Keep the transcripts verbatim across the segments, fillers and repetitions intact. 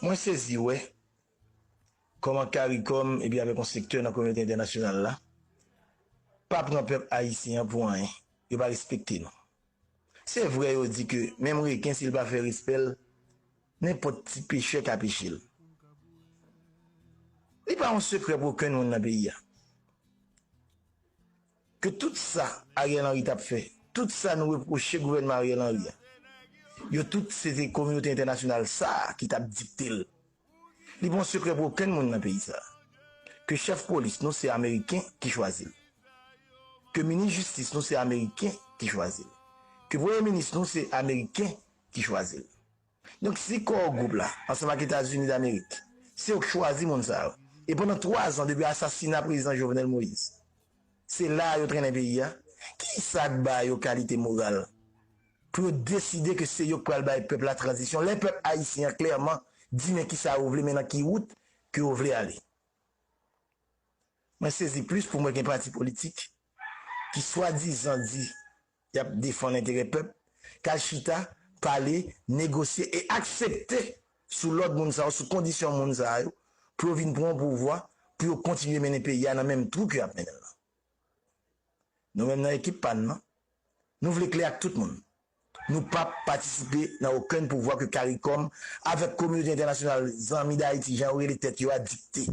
Mwen sezi wè kòman CARICOM epi avèk yon sektè nan kominote entènasyonal la pa pran pèp ayisyen an pou anyen. Yo pa respekte nou. Se vre yo di ke menm reken, si l pa fè respè l, nenpòt ti pechè ka peche l. Li pa yon sekrè pou okenn moun nan peyi a ke tout sa Ariel Henry t ap fè, tout sa nou repwoche gouvènman Ariel Henry a, yo tout se te kominote entènasyonal sa a ki t ap dikte l. Li pa yon sekrè pou okenn moun nan peyi sa a ke chèf polis nou se Ameriken ki chwazi l, ke minis jistis nou se Ameriken ki chwazi l, ke premye minis nou se Ameriken ki chwazi l. Donk, si Core Group la, ansanm ak Etazini Damerik, se yo k chwazi moun sa yo, e pandan twa zan depi asasina prezidan Jovenel Moïse, se la a yo trennen peyi a, kisa k ba yo kalite moral pou yo deside ke se yo k pral bay pèp la tranzisyon, lè pèp ayisyen an klèman di men kisa yo vle, men nan ki wout ke yo vle ale? Mwen sezi plis pou mwen gen pati politik ki swadizan di y ap defann enterè pèp, k al chita, pale, negosye e aksepte sou lòd moun sa yo, sou kondisyon moun sa yo, pou yo vin pran pouvwa, pou yo kontinye mennen peyi a nan menm twou ke y ap mennen l lan. Nou menm nan ekip pa n nan, nou vle klè ak tout moun. Nou p ap patisipe nan okenn pouvwa ke CARICOM avèk kominote entènasyonal zanmi Dayiti, jan yo rele tèt yo a, dikte.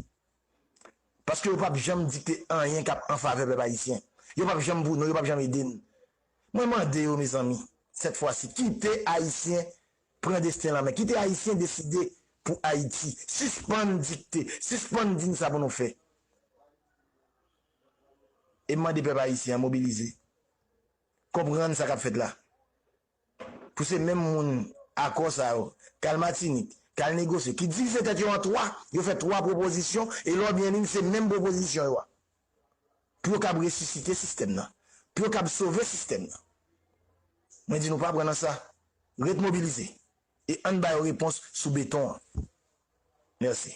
Paske yo p ap janm dikte anyen k ap an favè pèp ayisyen. Yo p ap janm pou nou, yo p ap janm ede n. Mwen mande yo, mezanmi, sèt fwa si, kite ayisyen pran desten l an men. Kite ayisyen deside pou Ayiti. Sispann dikte, sispann di n sa pou nou fè. E m mande pèp ayisyen an mobilize. Konprann sa k ap fèt la. Pou se menm moun akò sa yo, k al Matinik, k al negosye, ki divize tèt yo an twa, yo fè twa pwopozisyon, e lè w byen li, se menm pwopozisyon yo a. Pou yo kab resisite sistèm nan, pou yo kab sove sistèm nan. Mwen di nou pa pran nan sa. Ret mobilize. E ann ba yo repons sou beton an. Mèsi.